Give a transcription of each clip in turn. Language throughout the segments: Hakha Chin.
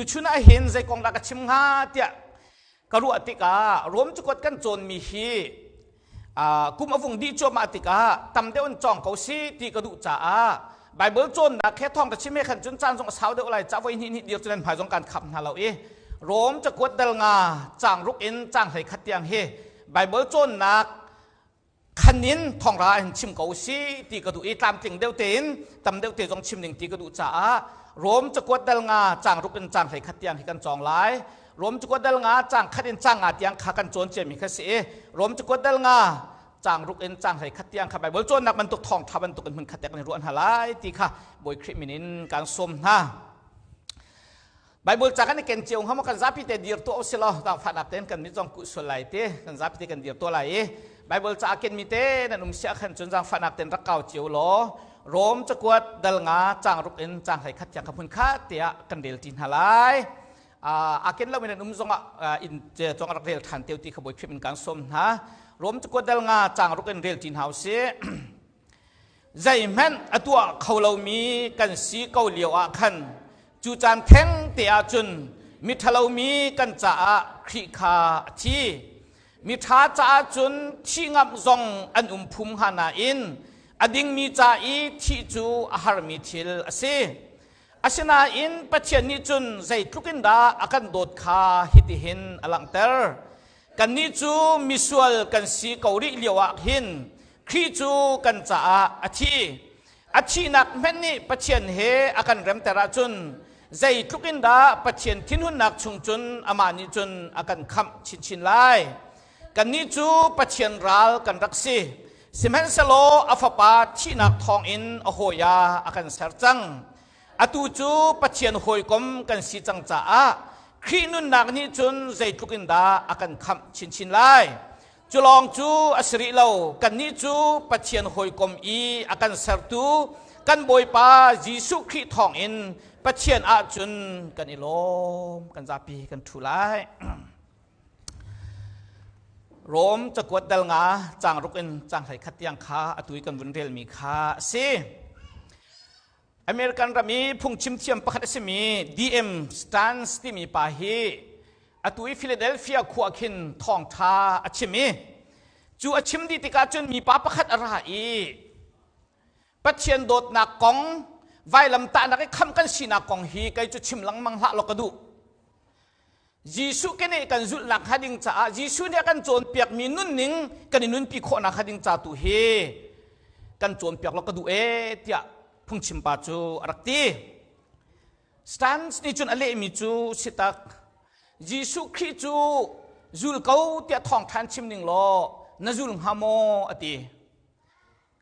Tuchun ah hin zei kong dah ka chim hnga tiah ka ruah tikah Rom cakuat kan cawnmi hi kum a vung dih cuahmah tikah tam deuh in cawng ko si ti ka duh caah Bible cawnnak he thawng ka chim he khan cun caan zong a sau deuh lai ca voi hnih hnih dir cu nan hmai zong kan khap hna lo i Rom cakuat dal nga caang ruk in caang 11 tiang hi Bible cawnnak khan in thongra in chim ko si ti ka duh i tlamtling deuh tein tam deuh te zong chim ning ti ka duh caah Rom cakuat dal nga caang ruk in caang 11 tiang hi kan cawng lai. Rom cakuat dal nga caang khat in caang nga tiang kha kan cawn ciami kha si i Rom cakuat dal nga caang ruk in caang 11 tiang kha Bible cawnnak bantuk thawngtha bantuk in hmun khat kan i ruah hna lai ti kha Bawi Khrih min in kan sawm hna. Bible ca kan i ken cio hnga maw? Kan zapi te dir tuah usih law zaangfahnak tein kan mit zong kuh sual lai ti kan zapi te kan dir tuah lai i Bible ca a kenmi te nan um siah khan cun zaangfahnak tein rak kau cio law Rom cakuat dal nga caang ruk in caang 11 tiang kha hmun khat tiah kan rel ṭi hna lai. A ken lomi nan um zongah in cong rak rel ṭhan teo ti kha Bawi Khrih in kan sawm hna. Rom cakuat dal nga caang ruk in rel ṭi hna usih. Zeihmanh a tuah kho lomi kan si ko lio ah khan cu caan theng te ah cun miṭhalomi kan caah Khrih kha a thi. Miṭha caah cun thih ngamh zong an um phum hnga nain a dingmi ca i thih cu a harmi thil a si. Asinain Pathian nih cun zeitluk in dah a kan dawt kha hitihin a langhter. Kannih cu misual kan si ko rih lio ah hin Khrih cu kan caah a thi. A thihnak hmanh nih Pathian he a kan remter ahcun zeitluk in dah Pathian thinhunnak chung cun amah nih cun a kan khamh chinchin lai. Kannih cu Pathian ral kan rak si. Sihmanhsehlaw a Fapa thihnak thawngin a hawi ah a kan ser cang. Atu cu Pathian hawikom kan si cang caah Khrih nunnak nih cun zeitluk in dah a kan khamh chinchin lai. Cu lawng cu a si rih lo, kannih cu Pathian hawikom i a kan sertu kan Bawipa Jesuh Khrih thawngin Pathian ahcun kan i lawm, kan zapi kan ṭhu lai. Rom cakuat dal nga caang ruk in caang 11 tiang kha atu i kan vun relmi kha a si. American ram i phungchim thiam pakhat a simi DM Stans timi pa hi atu i Philadelphia khua khin thawngṭha a chim i cu a chim dih tikah cun mipa pakhat a ra i Pathian dawtnak kong, vailamtahnak i khamh kan sinak kong hi kei cu chim lengmang hlah law ka duh. Jesuh keneh kan zulhnak hnga ding caah Jesuh nih a kan cawnpiakmi nunning kan i nunpi khawhnak hnga ding ca tu hi kan cawnpiak law ka duh ee tiah phungchim pa cu a rak ti. Stans nih cun a lehmi cu sitak Jesuh Khrih cu zul ko tiah thawngṭha chim ning law na zul hnga maw a ti.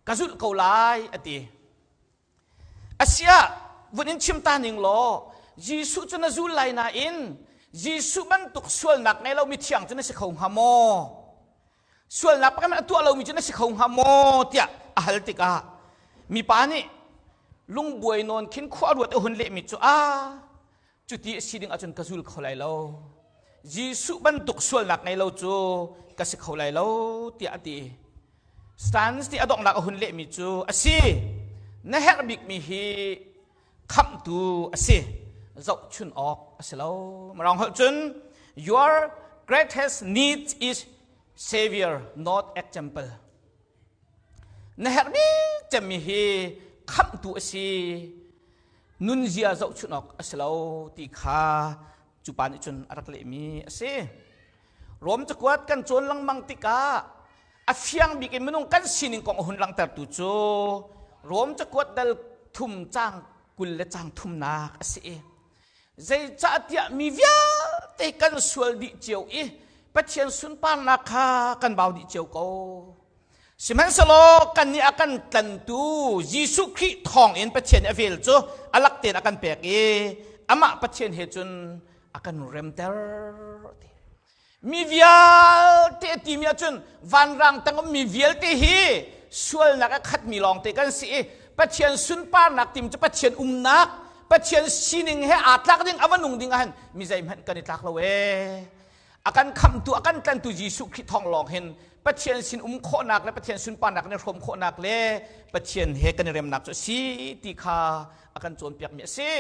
Ka zulh ko lai a ti. Asiah vun in chim ta ning law Jesuh cu na zul lai nain Jesuh bantuk sualnak ngei lomi thiang cu na si kho hnga maw? Sualnak pakhat a tuah lomi cu na si kho hnga maw? tiah a hal tikah mipa nih lungbuai nawn khin khua ruat a hun lehmi cu a cuti a si ding ahcun ka zul kho lai lo. Jesuh bantuk sualnak ngei lo cu ka si kho lai lo tiah a ti. Stans nih a donghnak a hun lehmi cu a si. Na herh bikmi hi khamhtu a si. Zohchun awk a si lo. Mirang holh cun your greatest need is savior, not example. Na herhmi cemmi hi khamhtu a si. Nunzia zohchun awk a si lo ti kha cu pa nih cun a rak lehmi a si. Rom cakuat kan cawn lengmang tikah a fiang bik in minung kan sining kong a hun langhtertu cu Rom cakuat dal thum caang 20 le caang thumnak a si i zeicahtiah mi vialte kan sual dih cio i Pathian sunparnak kha kan bau dih cio ko. Sihmanhsehlaw kannih a kan tlantu Jesuh Khrih thawngin Pathian nih a vel cu a lak tein a kan pek i amah Pathian he cun a kan remter. Mi vialte a timi ahcun vanrang tang ummi vialte hi sualnak a khatmi lawngte kan si i Pathian sunparnak tim cu Pathian umnak, Pathian sining he aa tlak ding, a va nung ding ahhin mi zeihmanh kan i tlak lo ee. A kan khamtu, a kan tlantu Jesuh Khrih thawng lawng hin Pathian sin um khawhnak le Pathian sunparnak kan i hrawm khawhnak le Pathian he kan i remnak cu a si ti kha a kan cawnpiakmi a si.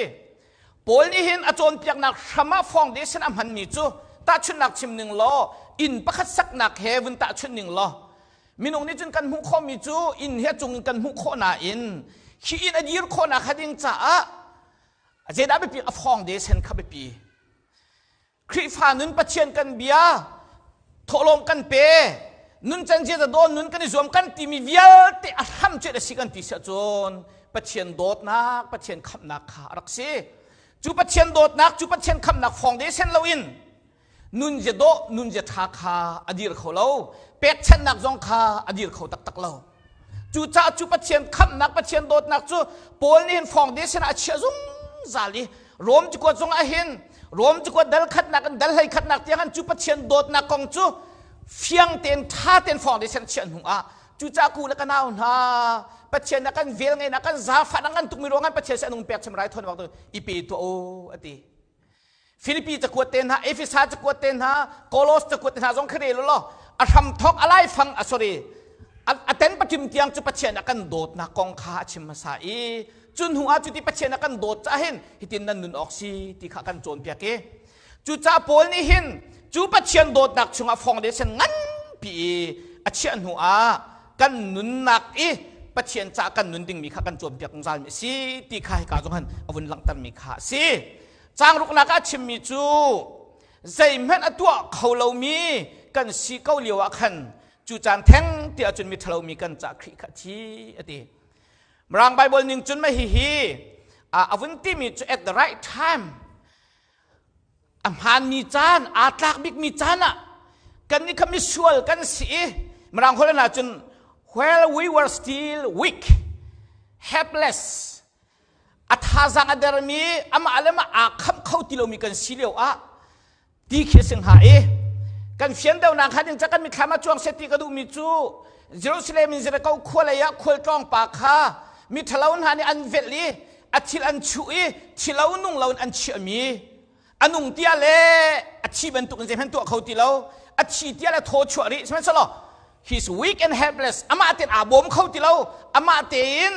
Paul nih hin a cawnpiaknak hram ah foundation a hmanmi cu tahchunhnak chim ning law inn pakhat saknak he vun tahchunh ning law minung nih cun kan hmuh khawhmi cu inn hi a cung in kan hmuh khawh nain khi inn a dir khawhnak kha ding caah zeidah biapi a foundation kha biapi. Khrihfa nun Pathian kan bia, thawhlawm kan pe, nuncan ziaza dawn nun kan i zuam kan timi vialte a hram cu a si kan ti siah cun Pathian dawtnak, Pathian khamhnak kha a rak si. Cu Pathian dawtnak, cu Pathian khamhnak foundation loin nun zia dawh, nun zia ṭha kha a dir kho lo. Pekchanhnak zong kha a dir kho taktak lo. Cucaah cu Pathian khamhnak, Pathian dawtnak cu Paul nih hin foundation ah a chiah zungzal i Rom cakuat zong ah hin Rom cakuat dal khatnak in dal hlei khatnak tiang an cu Pathian dawtnak kong cu fiang tein ṭha tein foundation chiah hnu ah cucaah ku le ka nau hna Pathian na kan vel ngei na kan zaangfah na ngan tukmi ruangah Pathian sin anung pek chim rai thawn bak i pe tuah u ati. Filipi cakuat te hna, Efesa cakuat te hna, Kolos cakuat te hna zong khi rel law a hramthawk a laifang a sorry a ten pathim tiang cu Pathian a kan dawtnak kong kha a chim hmasa i cu hnu ah cuti Pathian a kan dawt cah hin hitin nan nun awk si ti kha kan cawnpiak i cucaah Paul nih hin cu Pathian dawtnak chungah foundation nganpi i a chiah hnu ah kan nunnak i Pathian caah kan nun dingmi kha kan cawnpiak zungzal mi a si ti kha hika zong han a vun langhtermi kha a si. Caangruknak ah chimmi cu zeihmanh a tuah kho lomi kan si ko lio ah khan cu caan theng ti ahcun mi ṭhalomi kan cah Khrih kha a thi a ti. Mirang Bible ning cun mah hihi a vun timi cu at the right time a hmaanmi caan aa tlak bikmi caan ah kan nih kha misual kan si i Mirang holh ah cun while we were still weak helpless a thazaang a dermi amah le mah aa khamh kho ti lomi kan si lio ah ti khi a si hnga i kan fian deuhnak hnga ding ca kan mitthlam ah cuang seh ti ka duhmi cu Jerusalem in Jericho khua lei ah khualtlawng pa kha mi ṭhalo hna nih an velh i a thil an chuh i thilo nung lo in an chiahmi a nung tia le a thi bantuk in zeihmanh tuah kho ti lo a thi tia le thaw chuah rih sihmanhsehlaw he's weak and helpless amah tein aa bawm kho ti lo amah tein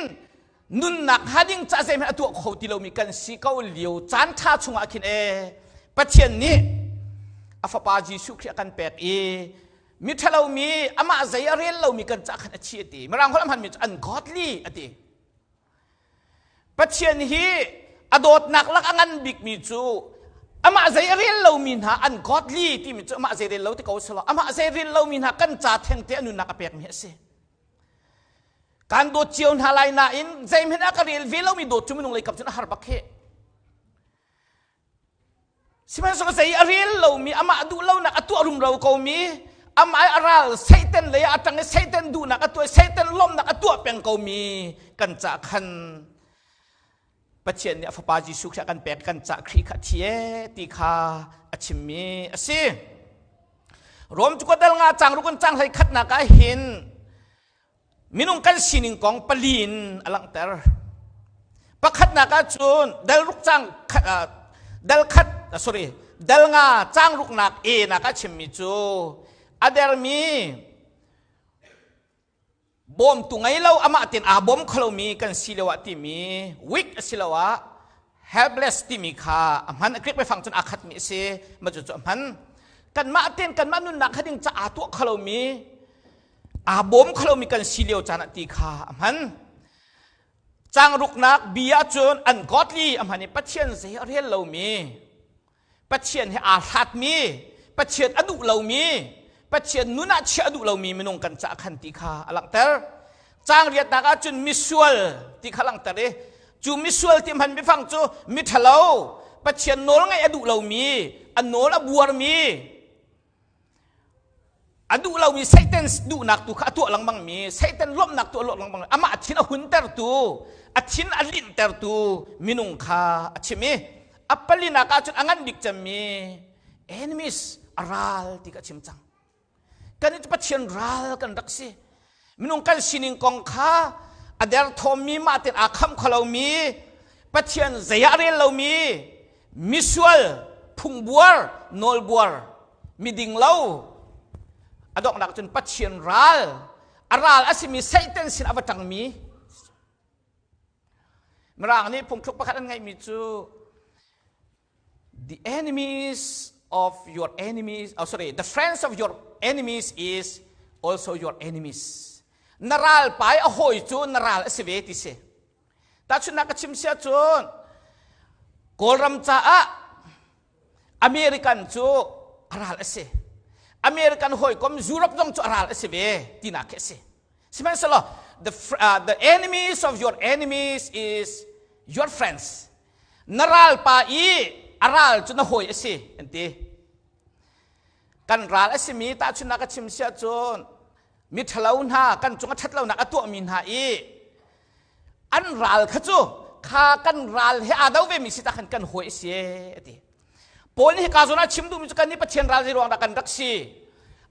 nunnak hnga ding ca zeihmanh a tuah kho ti lomi kan si ko lio caan ṭha chungah khin e Pathian nih a fapa Jesuh Khrih a kan pek i mi ṭhalomi amah zei a rel lomi kan cah khan a thi a ti mirang holh a hmanmi cu ungodly a ti Pathian hi a dawtnak lak a ngan bikmi cu amah zei a rel lomi hna ungodly timi cu amah zei rel lo ti ko selaw amah zei rel lomi hna kan ca thengte a nunnak a pekmi a si Kan dawt cio hna lai nain zeihmanh ah ka rel ve lomi dawt cu minung lei kap cun a har bak hi. Sihmanhsehlaw zei a rel lomi amah duh lonak a tuah rumro komi amah a ral Satan lei ah a ṭang i Satan duhnak a tuah i Satan lawmhnak a tuah peng komi kan cah khan Pathian nih a fapa Jesuh Khrih a kan pek kan cah Khrih kha a thi e ti kha a chimmi a si. Rom cu dal nga cang rukun cang hlei khatnak ah hin minung kan sining kong pali in a langhter. Pakhatnak ah cun dal ruk cang dal khat sorry dal nga cang ruknak e nak ah chimmi cu a dermi Bawmtu ngei lo amah tein aa bawm kho lomi kan si lio ah timi weak asiloah helpless timi kha a hman. Greek biafang cun aa khatmi a si. Mah cu cu a hman. Kanmah tein kanmah nunnak kha ding ca aa tuah kho lomi, aa bawm kho lomi kan si lio caan ah ti kha a hman. Caang ruknak bi ahcun ungodly a hman i Pathian zei a rel lomi Pathian he aa hlatmi, Pathian a duh lomi, Pathian nun ah chiah a duh lomi minung kan cah khan ti kha a langhter. Caang riatnak ah cun misual ti kha langhter i cu misual ti hman biafang cu miṭhalo, Pathian nawl ngaih a duh lomi, a nawl a buarmi, a duh lomi Satan duhnak tu kha a tuah lengmangmi Satan lawmhnak tu a lawh lengmang amah a thin a huntertu a thin a linhtertu minung kha a chim i a palinak ah cun a ngan bik cemmi enemies a ral ti kha a chim cang kan i Pathian ral kan rak si Minung kan sining kong kha a derthawmmi mah tein aa khamh kho lomi Pathian zei ah rel lomi misual phungbuar nawlbuar miding lo a donghnak cun Pathian ral a ral a simi Satan sin a va ṭangmi Mirang nih phungthluk pakhat an ngeihmi cu. The enemies of your enemies, oh sorry, the friends of your enemies is also your enemies. Na ral pai a hawi cu na ral a si ve ti si. Tahchunhnak ka chim sia cun Kawlram caah American cu a ral a si. American hawikom Europe zong cu a ral a si ve tinak khi a si. Sihmanhsehlaw the, the enemies of your enemies is your friends. Na ralpa i a ral cu na hawi a si an ti. Kan ral a simi tahchunhnak ka chim siah cun mi ṭhalo hna kan cung a ṭhatlonak a tuahmi hna i an ral kha cu kha kan ral he aa do vemi si ta khan kan hawi a si a ti. Paul nih hika zawn ah chim duhmi cu kan nih Pathian ral zei ruang dah kan rak si?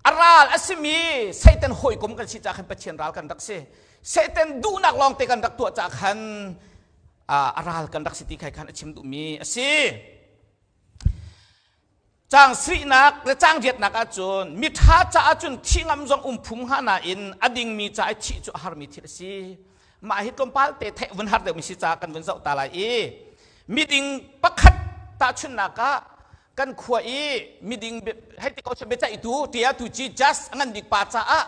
A ral a simi Satan hawikom kan si caah khan Pathian ral kan rak si. Satan duhnak lawngte kan rak tuah caah khan a ral kan rak si ti khai khan a chim duhmi a si. Caang sarihnak le caang riatnak ahcun miṭha caah cun thih ngam zong um phung hnga nain a dingmi ca i thih cu a harmi thil a si. Mah hi tlawmpal te theih vun har deuhmi si caah kan vun zoh ta lai i miding pakhat tahchunhnak ah kan khua i miding hei ti ko seh biaceihtu tiatu ci just a ngan bik pa caah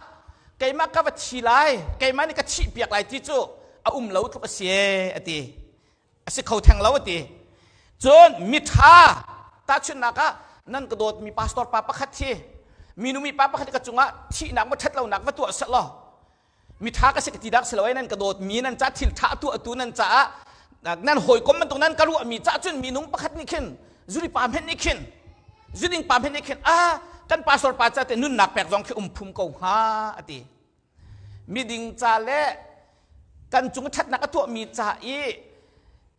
keimah ka va thi lai keimah nih ka thih piak lai ti cu a um lo tluk a si a ti. A si kho theng lo a ti. Cun miṭha tahchunhnak ah nan ka dawtmi pastor pa pakhat hi minu mi pa pakhat ka cungah thihnak va ṭhatlonak va tuah seh law miṭha ka si ka ti dak si lo ai nan ka dawtmi nan ca thil ṭha tuah tu nan caah nan hawikom bantuk nan ka ruahmi cah cun minung pakhat nih khin zuri pa hmenh nih khin zuding pa hmenh nih khin ah kan pastor pa ca te nunnak pek zong khi um phum ko hnga a ti. Miding ca le kan cung ṭhatnak a tuahmi ca i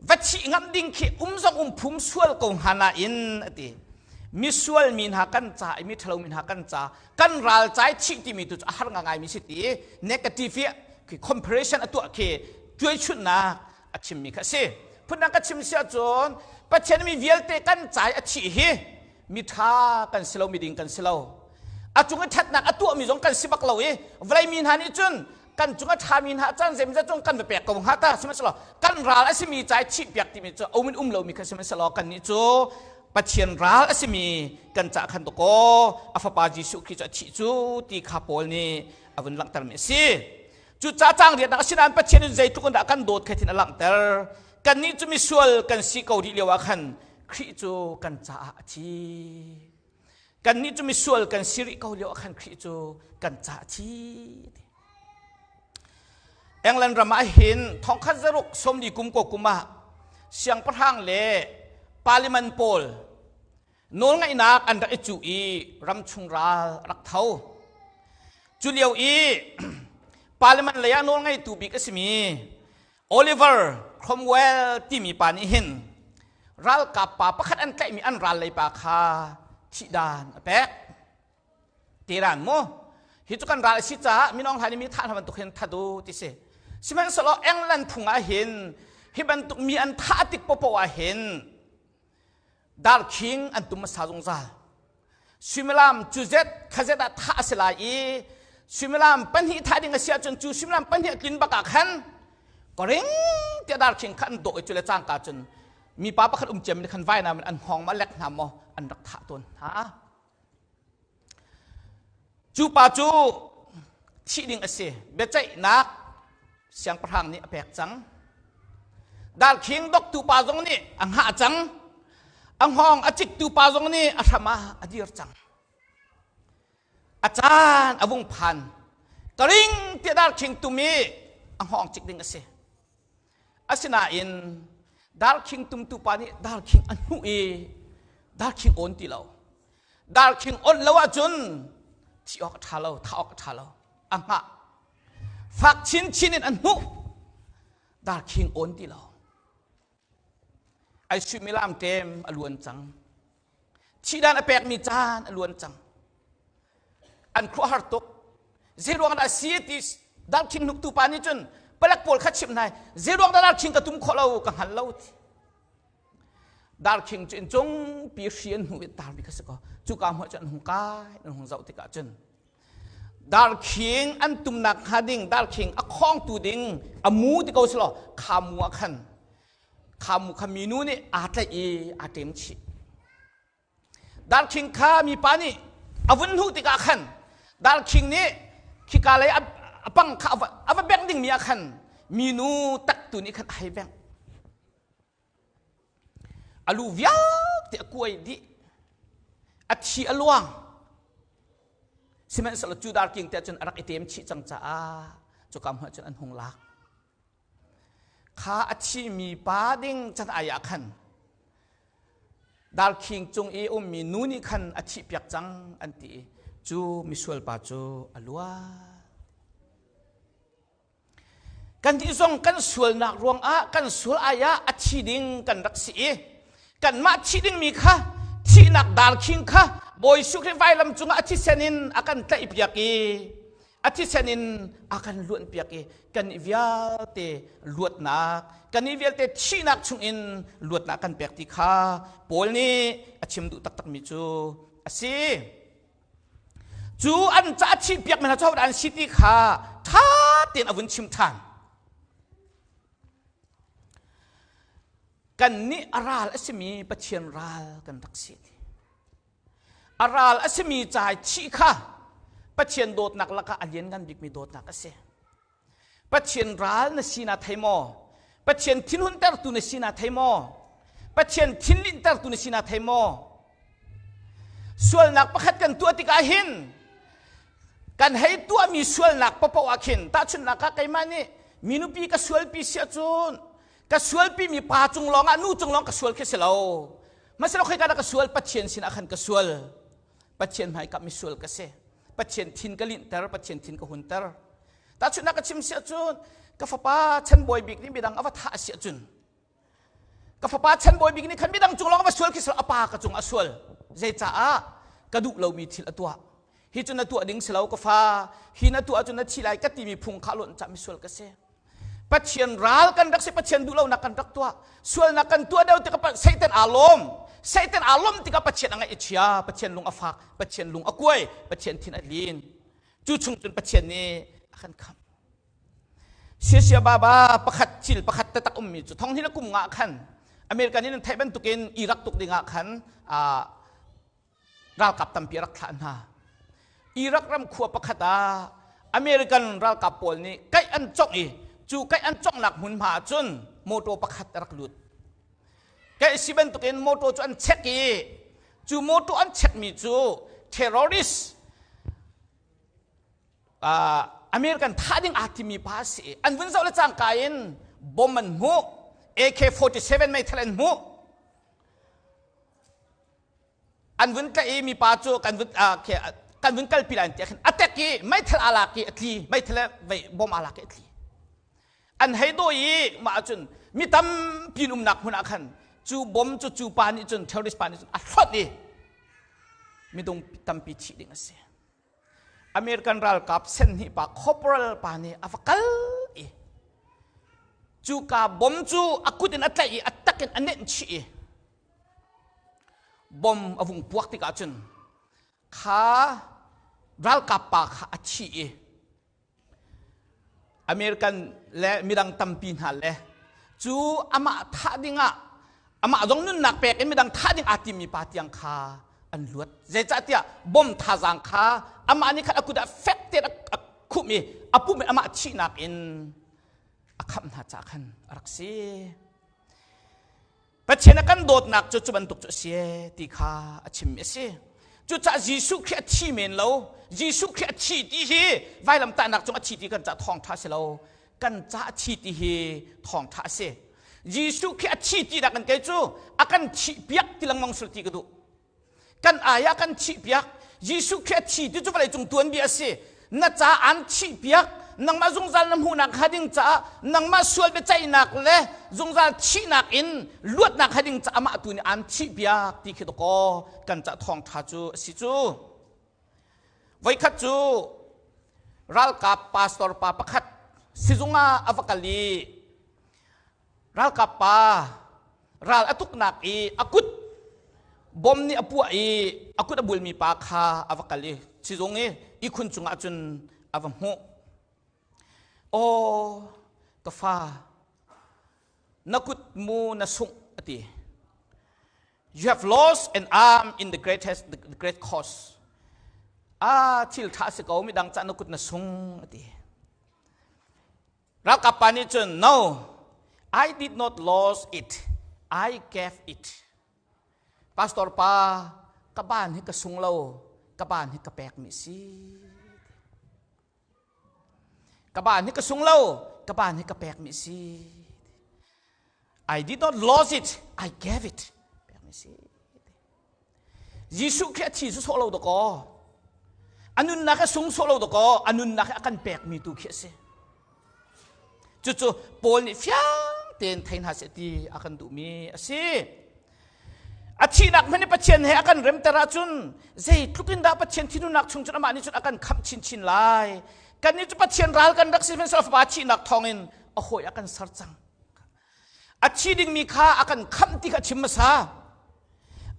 va thih ngam ding khi um zong um phum sual ko hnga nain a ti. Misual mi hna kan ca i mi ṭhalo mi hna kan ca kan ral ca i thih timi tu cu a har ngaingai mi si ti negative i comparison a tuah khi cuaichunhnak a chimmi kha a si. Phundang ka chim si ahcun Pathian mi vialte kan ca i a thih hi miṭha kan si lo miding kan si lo a cung i ṭhatnak a tuahmi zong kan si bak lo i vawlei mi hna nih cun kan cung a ṭhami hna caan zeimawzat cung kan va pek ko hnga ta sihmanhsehlaw kan ral a simi ca i thihpiak timi cu um in um lomi kha sihmanhsehlaw kannih cu Pathian ral a simi kan cah khan dakaw a fapa Jesuh Khrih cu a thih cu ti kha Paul nih a vun langhtermi a si. Cu ca caang riatnak a sinain Pathian in zeitluk in dah kan dawt kha thin a langhter. Kannih cu misual kan si ko rih lio ah khan Khrih cu kan caah a thi. Kannih cu misual kan si rih ko lio ah khan Khrih cu kan caah a thi. England ram ah hin thongkhat zaruk sawmli kum ko kum ah siangpahrang le parliament pawl nawlngaihnak an rak i cuh i ramchung ral a rak tho. Cu lio i parliament lei ah nawlngeitu bik a simi Oliver Cromwell timi pa nih hin ralkap pa pakhat an tlaihmi an ral lei pa kha thihdan a pek. Teran mu hi cu kan ral a si caah minong hlai nih mi thah hna bantuk hin that u ti si. Sihmanhsehlaw England phung ah hin hi bantuk mi an thah tik popoh ah hin darkhing an tum hmasa zungzal. Suimilam cu zet khazet ah thah a si lai i suimilam pahnih thah ding a si ahcun cu suimilam pahnih a tlin bak ah khan koring tiah darkhing kha an dawh i cu le cangka cun mipa pakhat um ciam nih khan vainam in an hngawng ma lek hna maw an rak thah tawn hna. Cu pa cu thih ding a si. Biaceihnak siangpahrang nih a pek cang. Darkhing doktu pa zong nih a hngah cang. A hngawng a ciktu pa zong nih a hram ah a dir cang. A caan a vung phan. Ka ring tiah darkhing tum i a hngawng cik ding a si. Asinain darkhing tumtu pa nih darkhing a hnuh i darkhing awn ti lo. Darkhing awnh lo ahcun thi awk a ṭha lo, thah awk a ṭha lo. A hngah. Fak chinchin in a hnuh. Darkhing awn ti lo. Ai suimilam ṭem a luan cang. Thihdan a pekmi caan a luan cang. An khuahar tuk. Zeiruang dah si ti darkhing hnuktu pa nih cun palek pawl kha chimh hna zeiruang dah darkhing ka tum khawh lo ka hngal lo ti. Darkhing cu inncung pi hri an hnuh i tarmi kha si ko. Cuka hmuh cun an hung kai an hung zoh tikah cun darkhing an tumnak hnga ding darkhing a khawngtu ding a mu ti ko selaw kha mu ah khan kha mu kha minu nih aa tlaih i aa ṭem chih. Darkhing kha mipa nih a vun hnuh tikah khan darkhing nih khika lei a pang kha a va bengh dingmi ah khan minu taktu nih khan a hei bengh. A lu vialte a kuai dih. A thi a luang. Sihmanhsehlaw cu darking te cun a rak i tem chih cang caah cuka hmun ah cun an hung lak. Kha a thimi pa ding can ai ah khan darkhing cung i ummi nu nih khan a thihpiak cang an ti i cu misual pa cu a luat. Kan nih zong kan sualnak ruangah kan sual ai ah a thi ding kan rak si i kanmah thi dingmi kha thihnak darkhing kha Bawi Jesuh Khrih vailam cungah a thisen in a kan tlaihpiak i a thisen in a kan luanhpiak i kan i vialte luatnak kan i vialte thihnak chungin luatnak kan pek ti kha Paul nih a chim duh taktakmi cu a si. Cu an ca a chihpiak mi hna cu hodah an si ti kha ṭha tein a vun chim ṭhan. Kannih a ral a simi Pathian ral kan rak si ti. A ral a simi ca i thih kha Pathian dawtnak lakah a lianngan bikmi dawtnak a si. Pathian ral na si na thei maw? Pathian thinhuntertu na si na thei maw? Pathian thinlinhtertu na si na thei maw? Sualnak pakhat kan tuah tikah hin kan hei tuahmi sualnak paoh ah khin tahchunhnak ah keimah nih mi nupi ka sualpi si ahcun ka sualpi mi pa cung lawng ah nu cung lawng ka sual khi si lo masilo khoi ka ka sual Pathian sin ah khan ka sual Pathian hmai ka misual ka si Pathian thin ka linhter Pathian thin ka hunter Tahchunhnak ka chim si ahcun ka fapa chanbawi bik nih midang a va thah a si ahcun ka fapa chanbawi bik nih khan midang cung lawng a va sual khi a pa ka cung a sual. Zeicaah ka duh lomi thil a tuah. Hi cu na tuah ding si lo ka fa, hi na tuah ahcun na thi lai ka timi phung kha lonh cah misual ka si. Pathian ral kan rak si, Pathian duh lonak kan rak tuah. Sualnak kan tuah deuh tikah Satan aa lawm. Satan aa lawm tikah Pathian a ngaih a chia, Pathian lung a fak, Pathian lung a kuai, Pathian thin a lin. Cu chung cun Pathian nih a kan khamh. Siasia baba pakhat thil pakhat taktak ummi cu thong hin a kum nga khan American in an theih bantukin Iraq tuk dingah khan ralkap tampi a rak thlah hna. Iraq ram khua pakhat ah American ralkap pawl nih kaih an congh i cu kaih an conghnak hmunhma ah cun motor pakhat a rak lut. Kaih si bantukin motor cu an check i Cu motor an chekmi cu terrorist uh, American thah ding aa timi pa a si i an vun zoh le cangka in bomb an hmuh AK-47 meithal an hmuh an vun tlaih i mipa cu kan vun uh, kan vun kalpi lai tiah khin a tek i meithal aa lak i a tli meithal le bomb aa lak i a tli An hei dawi i mah ahcun mi tampi an umnak hmun ah khan cu bom cu cu pa nih cun terrorist pa nih cun a hlonh i midung tampi thih ding a si. American ralkap senhnih pa corporal pa nih a va kal i cuka bom cu a kut in a tlaih i a tak in a nenh chih i bom a vung puak tikah cun kha ralkap pa kha a thi i American le midang tampi hna le cu amah thah dingah amah zong nunnak pek in midang thah ding aa timmi pa tiang kha an luat. Zeicahtiah bom thazaang kha amah nih khan a kut ah fek tein a khumh i a pum in amah thihnak in a khamh hna caah khan a rak si. Pathian a kan dawtnak cu cu bantuk cu a si ti kha a chimmi a si. Cucaah Jesuh Khrih a thi men lo. Jesuh Khrih a thi ti hi vailamtahnak cung a thi ti kan ca thawngṭha si lo. Kan ca a thi ti hi thawngṭha a si. Jesuh Khrih a thi ti dah kan kei cu a kan thihpiak ti lengmang sul ti ka duh. Kan ai ah kan thihpiak. Jesuh Khrih a thi ti cu vawleicung tuanbia a si. Na ca an thihpiak. Nangmah zungzal na hmuhnak hnga ding caah nangmah sual biaceihnak le zungzal thihnak in luatnak hnga ding caah amah tu nih aan thihpiak ti khi dakaw kan ca thawngṭha cu a si cu. Voikhat cu ralkap pastor pa pakhat sizung ah a va kal i Ralkap pa ral a tuknak i a kut bom nih a puah i a kut a bulmi pa kha a va kal i sizung i ihkhun cungah cun a va hmuh. Aw ka fa na kut mu na sungh a ti. You have lost an arm in the greatest the great cause. Ah, thil tha si ko mi dang ca na kut na sung ati. Ralkap pa nih cun no, I did not lose it. I gave it. Pastor pa, ka ban hi ka sung lo, ka ban hi ka pek mi si. Ka ban hi ka sung lo, ka ban hi ka pek mi si. I did not lose it, I gave it. Pek mi si. Jesuh khi a thi cu sawh lo dakaw. A nunnak a sung sawh lo dakaw, a nunnak a kan pek mi tu khi a si. Cucu Paul nih fiang tein thei hna seh ti a kan duhmi a si. A thihnak hmanh i Pathian he a kan remter ahcun zeitluk in dah Pathian thinhunnak chung cun amah nih cun a kan khamh chinchin lai. Kannih cu Pathian ral kan rak si hmanhsehlaw Fapa thihnak thawngin a hawi a kan ser cang. A thi dingmi kha a kan khamh ti kha chim hmasa.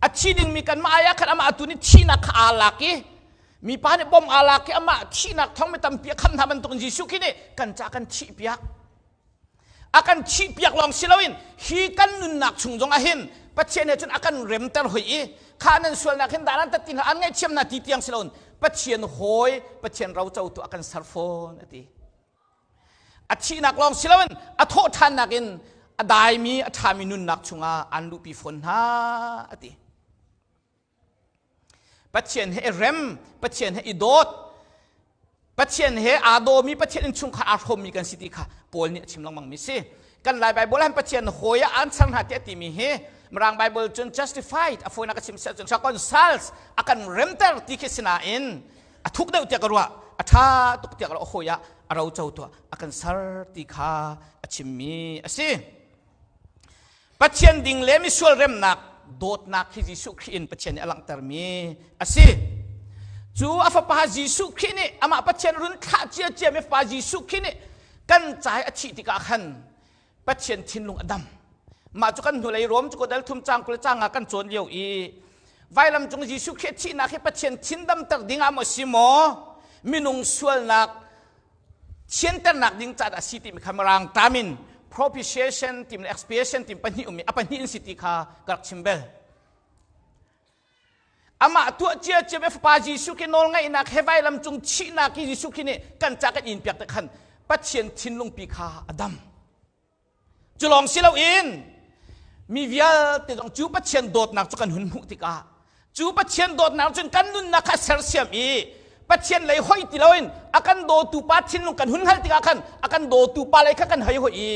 A thi dingmi kanmah ai ah khan amah tu nih thihnak kha aa lak i mipa nih bom aa lak i amah thihnak thawng mi tampi a khamh hna bantukin Jesuh khi nih kan ca kan thihpiak. A kan thihpiak lawng si loin hi kan nunnak chung zong ah hin Pathian he cun a kan remter hoi i kha nan sualnak hin dah nan tat ti hna an ngaihthiam hna ti tiang si loin Pathian hawi Pathian rocotu a kan ser fawn a ti. A thihnak lawng si loin a thawh ṭhannak in a daimi a ṭhami nunnak chungah an luhpi fawn hna a ti. Pathian he i rem, Pathian he i dawt, Pathian he aa dawmi Pathian innchungkhar aa hrawmmi kan si ti kha Paul nih a chim lengmangmi si. Kan Lai Bible han Pathian hawi ah an ser hna tiah timi hi Mirang Bible cun justified a fawinak a chim siah cun reconciles a kan remter ti khi sinain a thuk deuh tiah ka ruah a ṭha tuk tiah ka ruah hawi ah a roco tuah a kan ser ti kha a chimmi a si. Pathian ding le misual remnak dawtnak hi Jesuh Khrih in Pathian nih a langhtermi a si. Cu a fapa Jesuh Khrih nih amah Pathian run thlah cia ciami fapa Jesuh Khrih nih kan ca i a thih tikah khan Pathian thinlung a dam. Mah cu kan hnulei Rom cu dal thum cang kul cang ah kan cawn lio i vailam cung Jesuh Khrih thihnak hi Pathian thin damter ding ah maw si maw minung sualnak thianternak ding ca dah si timi kha mirang tam in propitiation tim le expiation tim pahnih um i a pahnih in si ti kha ka rak chim bel. Amah tuah cia cia ve fapa Jesuh khi nawl ngaihnak he vailam cung thihnak hi Jesuh khi nih kan ca kan in piak te khan Pathian thinlung pi kha a dam. Cu lawng si loin mi vialte zong cu Pathian dawtnak cu kan hun hmuh tikah cu Pathian dawtnak cun kan nunnak kha sersiam i Pathian lei hoi ti loin a kan dawtu pa thinlung kan hun hngalh tikah khan a kan dawtu pa lei kha kan hei hoi i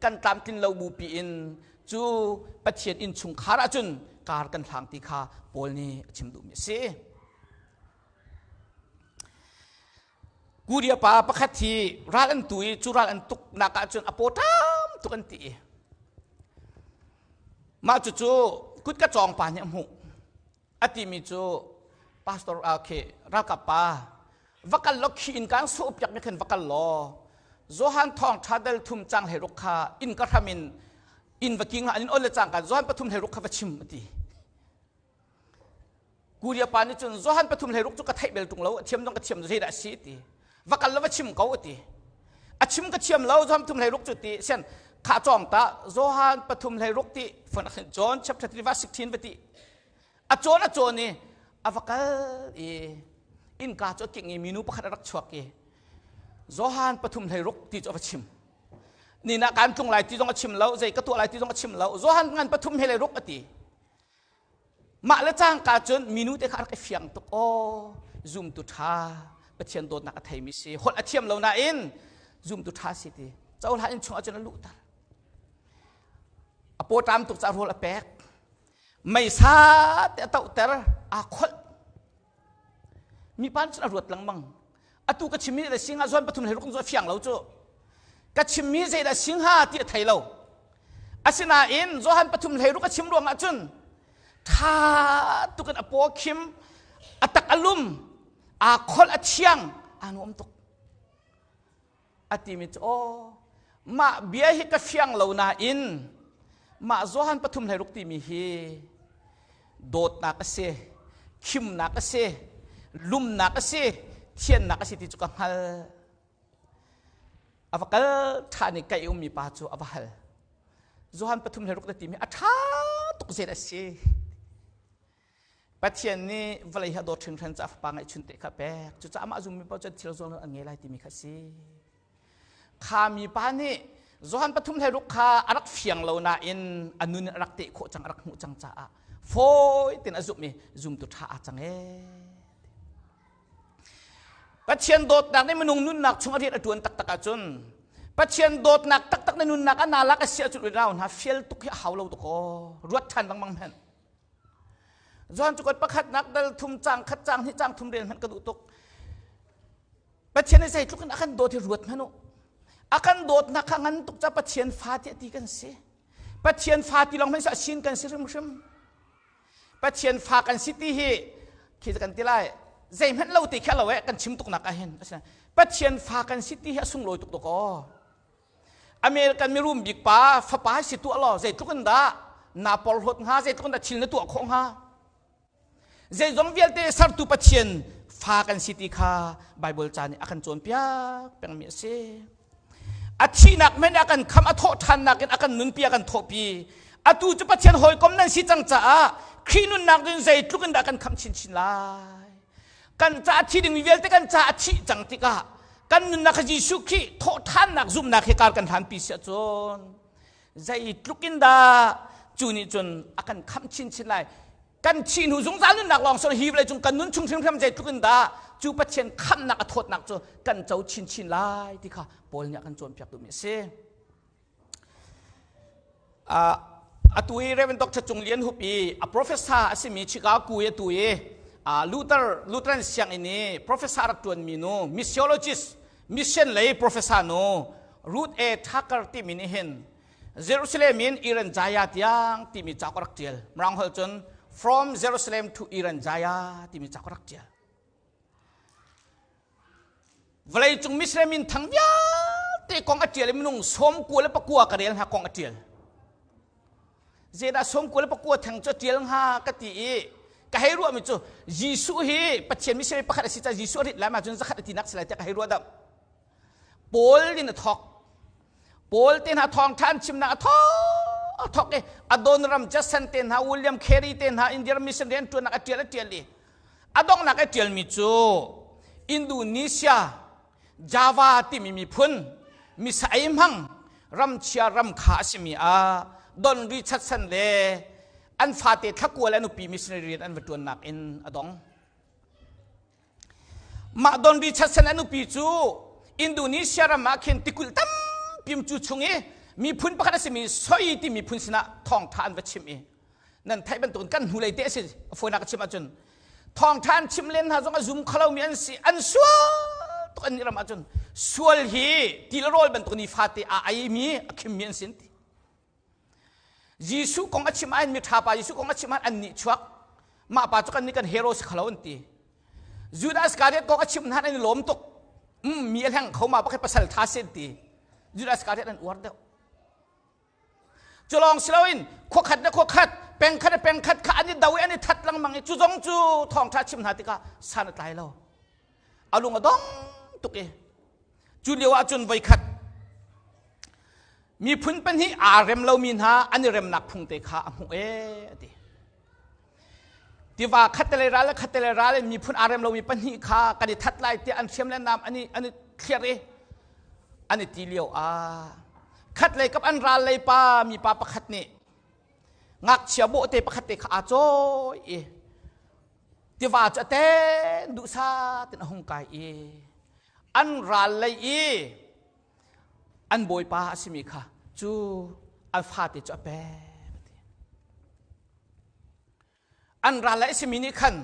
kan tlamtlin lo bupi in cu Pathian innchungkhar ahcun kar kan hlang ti kha Paul nih a chim duhmi a si. Korea pa pakhat hi ral an tu i cu ral an tuknak ahcun a paw ṭam tuk an ti i mah cucu kut ka cawng pa nih a hmuh. A timi cu pastor okay ralkap pa va kal law khi in kaan sawh piak mi khan va kal law Johan thawng tha dal thum cang hlei ruk kha inn ka hram in inn va king an in ol le cang kan Johan pathum hlei ruk kha va chim a ti. Kuria pa nih cun Johan pathum hlei ruk cu ka theih bel tung lo a thiam dong ka thiam zeidah a si ti va kal law va chim ko a ti a chim ka thiam lo Johan pathum hlei ruk cu ti sian kha cawng ta Johan pathum hlei ruk ti fon John chapter 3 verse 16 va ti a cawn a cawn i a va kal i innka cu a kingh i minu pakhat a rak chuak i Johan pathum hlei ruk ti cu a va chim ni na kan tlung lai ti zong a chim lo zei ka tuah lai ti zong a chim lo Johan ngan pathum hlei ruk a ti mah le cangka cun minu te kha a rak i fiang tuk aw zumtu ṭha Pathian dawtnak a theimi si holh a thiam lo nain zumtu ṭha si ti cohlan in chung ahcun a luhter a pawṭam tuk ca rawl a pek meisa te a tohter aa kholh mipa cun a ruat lengmang atu ka chimmi le singa zawn pathum hlei ruk cu a fiang lo cu ka chimmi zeidah singha ti a thei lo asinain Johan pathum hlei ruk a chim ruangah cun ṭha tukin a paw khim a tak a lum aa kholh a thiang aa nuam tuk A timi cu aw mah bia hi ka fiang lo nain mah Johan pathum hlei ruk timi hi dawtnak a si, khimnak a si, lumnak a si, thiannak a si ti cu ka hngal. A va kal ṭhan i kai ummi pa cu a va hal. Johan pathum hlei ruk na timi a ṭha tuk zen a si. Pathian nih vawlei hi a dawt hringhran caah fapa ngeihchun te kha pek. Cucaah amah zummi paoh cu thil zual an ngei lai timi kha si. Kha mipa nih Johan pathum hlei ruk kha a rak fiang lo nain a nun a rak teh khawh cang, a rak hmuh cang caah fawi tein a zumh i zumtu ṭha aa cang ee. Pathian dawtnak nih minung nunnak chung a rian a ṭuan taktak ahcun Pathian dawtnak taktak na nunnak a nalak a si ahcun unau hna fial tuk hi a hau lo tuk aw ruat ṭhan lengmang hmanh. Johan cukot pakhatnak dal thum cang khat cang hnih cang thum rel hmanh ka duh tuk. Pathian nih zeitluk in a kan dawt hi ruat hmanh u. A kan dawtnak kha ngan tuk ca Pathian fa tiah ti kan si. Pathian fa ti lawng hmanh a sin kan si hrimhrim. Pathian fa kan si ti hi khi kan ti lai zeihmanh lo ti khi lo eh kan chim tuk nak ah hin Pathian fa kan si ti hi a sunglawi tuk tuk aw. American mirum bik pa fapa si tuah law zeitluk in dah na porhlawt hnga zeitluk in dah thil na tuah khawh hnga Zeizong vialte sertu Pathian fa kan si ti kha Baibal ca nih a kan cawnpiak pengmi a si. A thihnak men a kan kham a thawh ṭhannak in a kan nunpi a kan thawhpi. Atu cu Pathian hawikom nan si cang caah Khrih nunnak cun zeitluk in dah kan khamh chinchin lai. Kan ca a thi dingmi vialte kan ca a thih cang tikah kan nunnak kha Jesuh Khrih thawh ṭhannak zumhnak he kar kan hlanpi si ahcun zeitluk in dah cu nih cun a kan khamh chinchin lai kan thih hnu zungzal nunnak lawng si hi vawlei cung kan nun chung hrimhrim zeitluk in dah cu Pathian khamhnak a thawtnak cu kan co chinchin lai ti kha Paul nih a kan cawnpiak duhmi a si. Atu i Reverend Dr. Cung Lian Hup i a professor a simi Chicago i atu i Luther Lutheran sianginn i professor rak ṭuanmi nu missiologist mission lei professor nu Ruth A. Tucker timi nih hin Jerusalem in Iran Jaya tiang timi cauk a rak ṭial. Mirang holh cun From Jerusalem to Iran Jaya timi cauk a rak ṭial. Vawleicung Muslim min thang vialte kong a ṭial i minung sawm kua le pakua ka rel hna kong a ṭial. Zeidah sawm kua le pakua theng cu a ṭial hnga ka ti i ka hei ruahmi cu Jesuh hi Pathian missionary pakhat a si caah Jesuh a rit lai ma cun zakhat a tinak si lai tiah ka hei ruah deuh. Paul in a thawk. Paul te hna thawngṭha an chimnak a thawk a thawk i Adoniram Judson te hna William Carey te hna India mission rian ṭuannak a ṭial a ṭial i a donghnak a ṭialmi cu Indonesia Java timi miphun misa ei hmang ramchia ramkha a simi ah Don Richardson le an fate thlakua le nupi missionary rian an va ṭuannak in a dong. Mah Don Richardson a nupi cu Indonesia ram ah khin tikulh tampi cu chung i miphun pakhat a simi Soi ti miphun sinah thawngṭha an va chim i nan theih bantukin kan hnulei te a si a fawinak a chim ahcun thawngṭha an chim len hna zong a zum kholomi an si an sual tuk an ram ahcun sual hi ti le rawl bantuk nifate a eimi a khimmi an sin ti Jesuh kong a chim ahhin miṭha pa Jesuh kong a chim ahhin an nih chuak. Mah pa cu kan nih kan hero si khalo an ti. Judas Iscariot kong a chim hna an i lawm tuk. Mm, mi a hleng kho ma pakhat pasal tha si an ti. Judas Iscariot an uar deuh. Cu lawng si loin khuakhat le khuakhat, pengkhat le pengkhat kha an i do i an i that lengmang i cu zong cu thawngṭha chim hna tikah san a tlai lo. A lung a dong tuk i cu lio ahcun voikhat miphun pahnih aa rem lomi hna an i remnak phung te kha a hmuh ee a ti. Tiva khattelei ral le khattelei ral in miphun aa rem lomi pahnih kha kan i that lai tiah an hriam le nam an i an i thliar i an i ti lio ah khatlei kap an ral lei pa mipa pakhat nih ngakchia bawhte pakhat te kha aa cawi i tiva cu a ten duhsah ten a hung kai i an ral lei i an bawipa a simi kha cu an fate cu a pek an ral lei a simi nih khan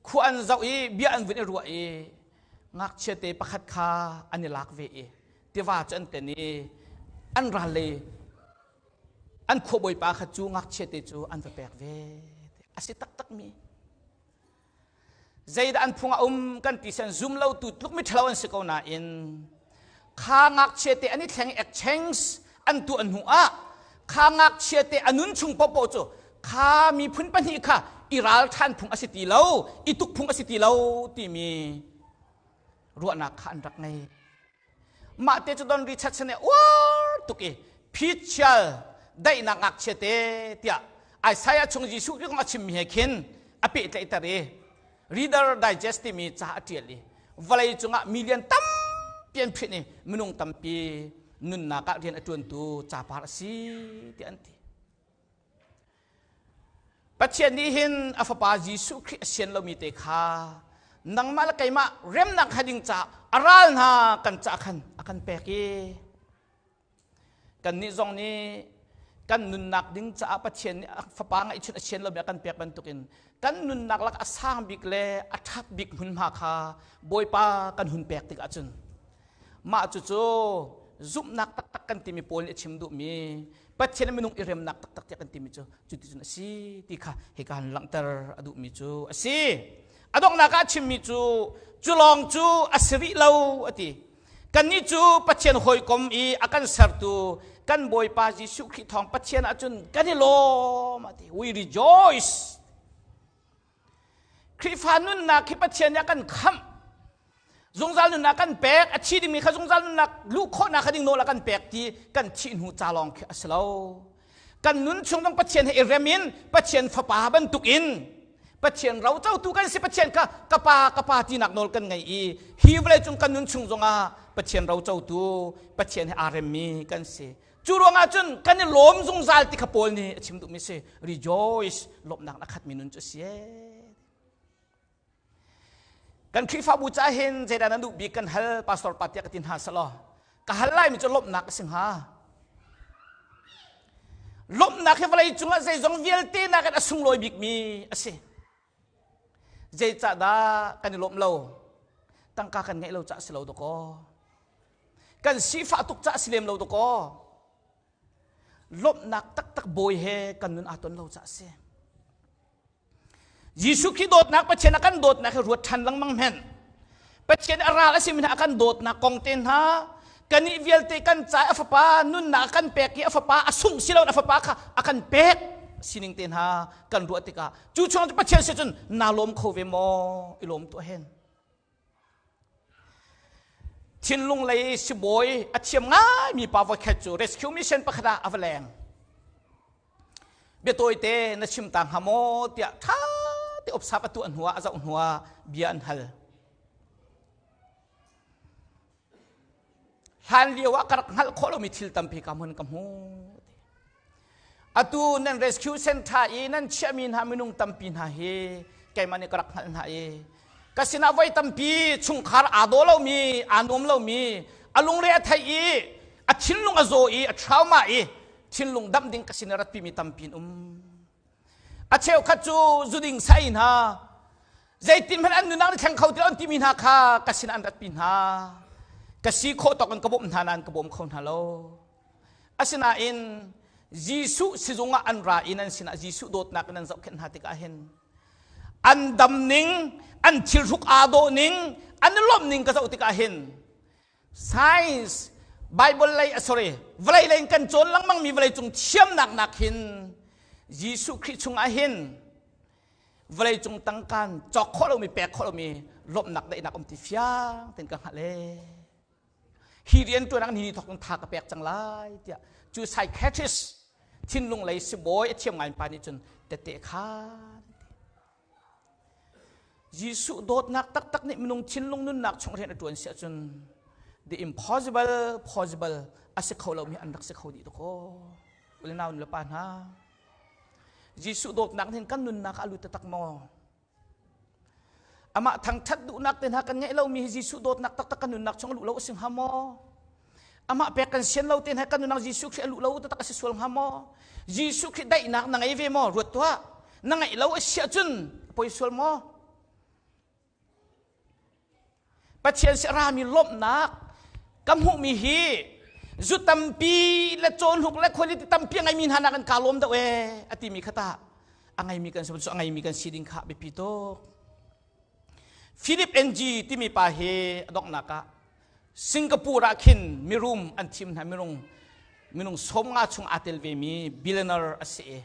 khua an zoh i bia an vun i ruah i ngakchia te pakhat kha an i lak ve i tiva cu an ten i an ral lei an khuabawipa kha cu ngakchia te cu an va pek ve a si taktak mi Zeidah an phung a um kan ti sen zum lo tu tluk mi ṭhalo an si ko nain kha ngakchia te an i thleng i exchange an tuah hnu ah kha ngakchia te a nun chung popo cu kha miphun pahnih kha i ral ṭhan phung a si ti lo i tuk phung a si ti lo timi ruahnak kha an rak ngei. Mah te cu Don Richardson nih uar tuk i phichial daihnak ngakchia te tiah Isaiah chung Jesuh Khrih kong a chimmi he khin a pehtlaihter i Reader Digest timi ca a ṭial i vawlei cungah million tampi an print i minung tampi nunnak ah rian a ṭuantu capar a si tiah an ti. Pathian nih hin a fapa Jesuh Khrih a sian lomi te kha nangmah le keimah remnak kha ding caah a ral hna kan caah khan a kan pek i Kannih zong nih kan nunnak ding caah Pathian nih a fapa ngeihchun a sian lomi a kan pek bantukin kan nunnak lak a sang bik le a ṭhat bik hmunhma kha Bawipa kan hun pek tik ahcun mah cucu zumhnak taktak kan timi Paul nih a chim duhmi Pathian le minung i remnak taktak tiah kan timi cu cuticun a si ti kha hika han langhter a duhmi cu a si. A donghnak ah a chimmi cu cu lawng cu a si rih lo a ti. Kannih cu Pathian hawikom i a kan sertu kan Bawipa Jesuh Khrih thawng Pathian ahcun kan i lawm a ti. We rejoice. Khrihfa nunnak hi Pathian nih a kan khamh. Zungzal nunnak kan pek, a thi dingmi kha zungzal nunnak luh khawhnak kha ding nawl a kan pek ti kan thih hnu ca lawng khi a si lo. Kan nun chung zong Pathian he i rem in Pathian fapa bantuk in Pathian rocotu kan si Pathian kha ka pa ka pa tinak nawl kan ngei i hi vawlei cung kan nun chung zongah Pathian rocotu Pathian he aa remmi kan si. Cu ruangah cun kan i lawm zungzal ti kha Paul nih a chim duhmi si rejoice lawmhnak a khatmi nun cu a si Kan Khrihfabu ca hin zeidah nan duh bik kan hal pastor pa tiah ka ti hna selaw ka hal laimi cu lawmhnak a si hnga. Lawmhnak hi vawlei cungah zeizong vialte nakin a sunglawi bikmi a si. Zeicahdah kan i lawmh lo? Tangka kan ngeih lo caah si lo dakaw. Kan sifah tuk caah si lem lo dakaw. Lawmhnak taktak bawi he kan nun aa ton lo caah a si. Jesuh Khrih dawtnak Pathian a kan dawtnak hi ruat ṭhan lengmang hmenh. Pathian a ral a simi hna a kan dawtnak kong te hna kannih vialte kan ca a fapa nunnak a kan pek i a fapa a sungh si loin a fapa kha a kan pek sining te hna kan ruah tikah cu chung cu Pathian si cun naa lawm kho ve maw i lawm tuah hen. Thinlung lei sibawi a thiam ngaimi pa voikhat cu rescue mission pakhat ah a va leng. Biatawite na chim ta hnga maw tiah ṭha te opsap a tuah hnuah a zoh hnuah bia an hal. Hlan lio ah ka rak hngalh khawh lomi thil tampi ka hmun ka hmu. Atu nan rescue center i nan chiahmi hna minung tampi hna hi keimah nih ka rak hngalh hna i ka sinah voi tampi chungkhar aa daw lomi aa nuam lomi a lungre a theih i a thinlung a zaw i a trauma i thinlung damh ding ka sin i ratpimi tampi an um. A cheukhat cu zuding sai hna zeitin hmanh an nunnak ni thleng kho ti an timi hna kha ka sin an ratpi hna. Ka si khawh tawk in ka bawmh hna nain ka bawm kho hna lo. Asinain Jesuh sizung ah an ra i nan sinah Jesuh dawtnak in an zohkhenh hna tikah hin an dam ning, an thilhruk aa dawh ning, an i lawmh ning ka zoh tikah hin science Bible lei sorry vawlei lei in kan cawn lengmang mi vawlei cung thiamnak nak hin Jesuh Khrih chungah hin vawlei cung tangkan cawk khawh lomi pek khawh lomi lawmhnak daihnak um ti fiang ten ka hngalh e hi rian tuan ni thok tha ka pek cang lai tiah cu psychiatrist thinlung lei sibawi a thiam ngai pa nih cun tete khan Jesuh dawtnak taktak nih minung thinlung nunnak chung rian a ṭuan si ahcun the impossible possible a si kho lomi an rak si kho dih dakaw. Unau nu le pa hna, Jesuh dawtnak nih kan nunnak ah a lut taktak maw? Amah thangṭhat duhnak te hna kan ngeih lomi hi Jesuh dawtnak taktak kan nunnak chung a luh lo a si hnga maw? Amah pek kan sian lo te hna kan nunnak Jesuh Khrih a luh lo taktak a si sual hnga maw? Jesuh Khrih daihnak na ngei ve maw? Ruat tuah. Na ngeih lo a si ahcun a poi sual maw? Pathian si rami lawmhnak ka hmuhmi hi zu tampi le cawnhluk le quality tampi a ngeimi hna nakin kaa lawm deuh ee a timi kha tah a ngeimi kan si cu a ngeimi kan si ding kha biapi tuk. Philip NG timi pa hi a donghnak ah Singapore ah khin mirum an thim hna minung minung 50 chung aa tel vemi billionaire a si i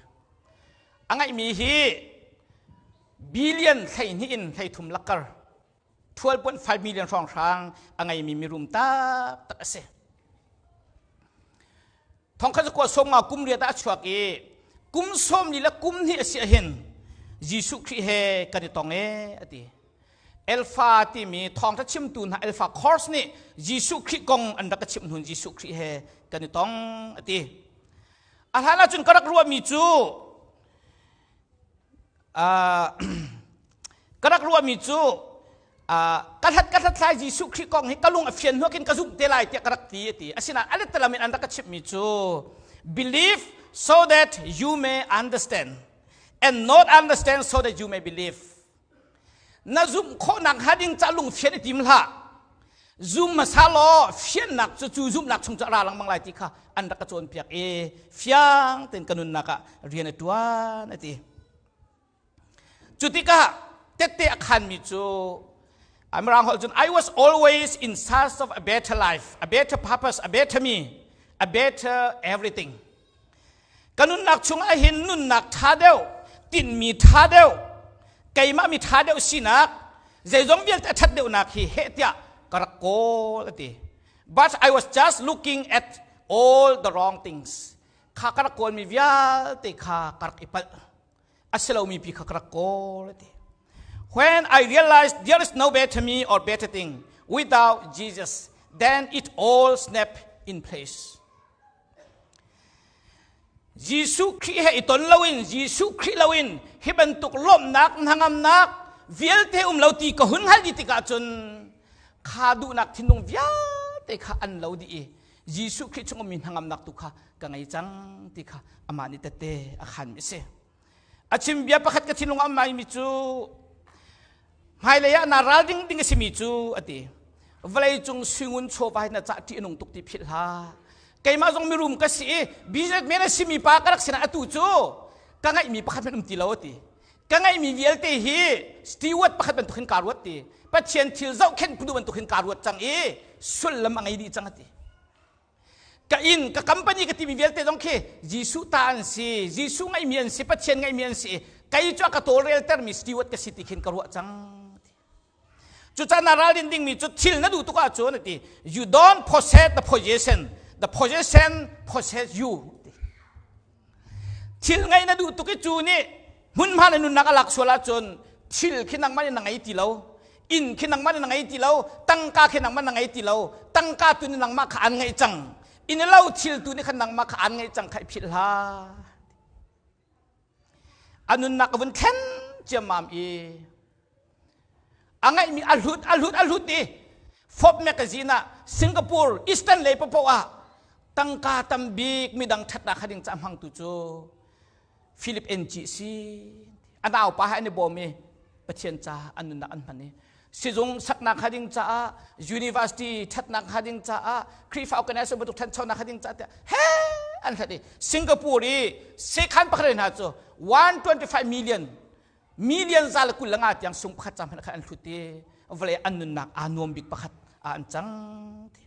a ngeihmi hi billion 12 in 13 lakar 12.5 million hrawnghrang a ngeimi mirum taktak a si. Thongkhat zakua 50 kum riat ah a chuak i Kum 40 le kum hnih a si ahhin Jesuh Khrih he kan i tong e a ti. Alpha timi thawngṭha chimtu hna Alpha course nih Jesuh Khrih kong an rak ka chimh hnun Jesuh Khrih he kan i tong a ti. A hlan ahcun ka rak ruahmi cu ka rak ruahmi cu ka hlat ka hlathlai Jesuh Khrih kong hi ka lung a fian hnuak in ka zumh te lai tiah ka rak ti a ti. Asinain a lettalam in an rak ka chimhmi cu believe so that you may understand and not understand so that you may believe. Na zumh khawhnak hnga ding ca lung fian i tim hlah. Zum hmasa law fiannak cu cu zumhnak chung cu a ra lengmang lai ti kha an rak ka cawnpiak i fiang tein ka nunnak ah rian a ṭuan a ti. Cu tikah tette a khanmi cu Mirang holh cun I was always in search of a better life, a better purpose, a better me, a better everything. Ka nunnak chungah hin nunnak ṭha deuh, tinhmi ṭha deuh, keimah mi ṭha deuh sinak, zeizong vialte a ṭhat deuhnak hi heh tiah ka rak kawl a ti. But I was just looking at all the wrong things. Kha ka rak kawlmi vialte kha ka rak i palh. A si lomi pi kha ka rak kawl a ti. When I realized there is no better me or better thing without Jesus, then it all snapped in place. Jesuh Khrih he i ton loin Jesuh Khrih loin hi bantuk lawmhnak hnangamnak vialte um lo ti ka hun hngal dih tikah cun kha duhnak thinlung vialte kha an lo dih i Jesuh Khrih chung ummi hnangamnak tu kha ka ngei cang ti kha amah nih tette a khanmi a si. A chim bia pakhat ka thinlung ah um mi cu hmailei ah naa ral ding ding a simi cu a ti. Vawlei cung suingun chawva hi na cah ṭih a nung tuk ti philh hlah. Keimah zong mirum ka si i businessman a simi pa ka rak sinah atu cu ka ngeihmi pakhat hmanh um ti lo a ti. Ka ngeihmi vialte hi steward pakhat bantuk hin kaa ruat ti. Pathian thil zohkhenh phu bantuk hin kaa ruat cang i sullam a ngei dih cang a ti. Ka inn, ka company ka timi vialte zong khi Jesuh ta an si, Jesuh ngeihmi an si, Pathian ngeihmi an si. Kei cu a ka tawlreltermi steward ka si ti khin ka ruah cang. Cucaah na ralrin dingmi cu thil na duh tuk ahcun a ti. You don't possess the possession. The possession possess you. Thil ngei na duh tuk i cu nih hmunhma na nunnak a lak sual ahcun thil khi nangmah nih na ngei ti lo. Inn khi nangmah nih na ngei ti lo. Tangka khi nangmah na ngei ti lo. Tangka tu nih nangmah kha an ngeih cang. Inn lo thil tu nih khan nangmah kha an ngeih cang kha i philh hlah. A nunnak a vun thlen ciammam i a ngeihmi a hlut a hlut a hlut i Forbes magazine ah Singapore Eastern lei paohpaoh ah tangka tambik midang ṭhatnak kha ding ca hmangtu cu Philip NG si a naupa he an i bawm i Pathian ca an nunnak an hman i sizung saknak kha ding caah university ṭhatnak kha ding caah Khrihfa organization bantuk ṭhanchonak kha ding caah tiah he an hlat i Singapore i sekhan pakhat hna cu 125 million million za le 25 tiang sung pakhat cam khan an hlut i vawlei an nunnak aa nuam bik pakhat ah an cang ti.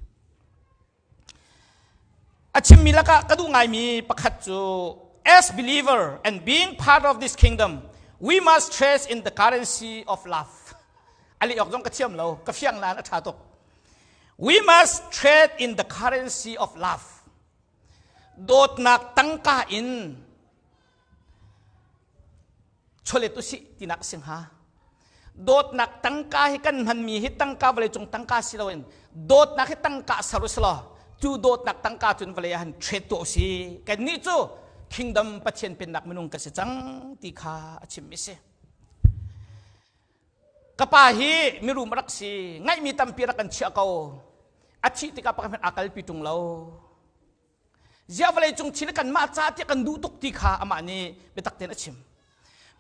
A chimmi lakah ka duh ngaimi pakhat cu as believer and being part of this kingdom we must trust in the currency of love. Ali ok zong ka thiam lo, ka fiang nain a ṭha tuk. We must trade in the currency of love. Dawtnak tangka in chawlet usih tinak a si hnga. Dawtnak tangka hi kan hmanmi hi tangka vawleicung tangka si loin dawtnak hi tangka ser usih law cu dawtnak tangka cun vawlei ah han trade tuah usih. Kannih cu kingdom Pathian pennak minung kan si cang ti kha a chimmi si. Ka pa hi mirum rak si, ngaihmi tampi rak kan chiah ko. A thih tikah pakhat hmanh aa kalpi ṭung lo. Ziah vawleicung thil kanmah ca tiah kan duh tuk ti kha amah nih biatak tein a chim.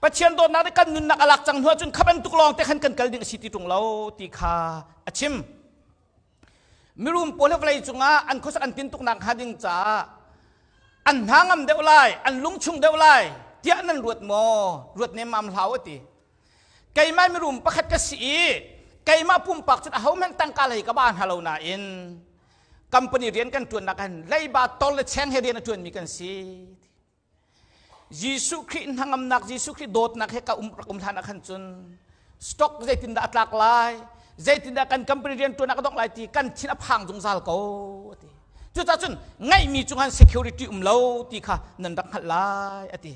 Pathian dawtnak nih kan nunnak a lak cang hnu ahcun kha bantuk lawng te khan kan kal ding a si ti ṭung lo ti kha a chim. Mirum pawl hi vawlei cungah an khuasak an tintuknak hnga ding caah an hna ngam deuh lai, an lungchung deuh lai tiah nan ruat maw? Ruat nemmam hlah u a ti. Keimah mirum pakhat ka si i keimah pumpak cun ahohmanh tangka lei ka ba hna lo nain company rian kan ṭuannak han leiba tol le cheng he rian a ṭuanmi kan si. Jesuh Khrih hnangamnak, Jesuh Khrih dawtnak he ka um rak um hlan ah khan cun stock zeitindah a tlak lai, zeitindah kan company rian ṭuannak a dongh lai ti kan thin a phang zungzal ko ti. Cucaah cun ngeihmi cungah security um lo ti kha nan rak hngalh lai a ti.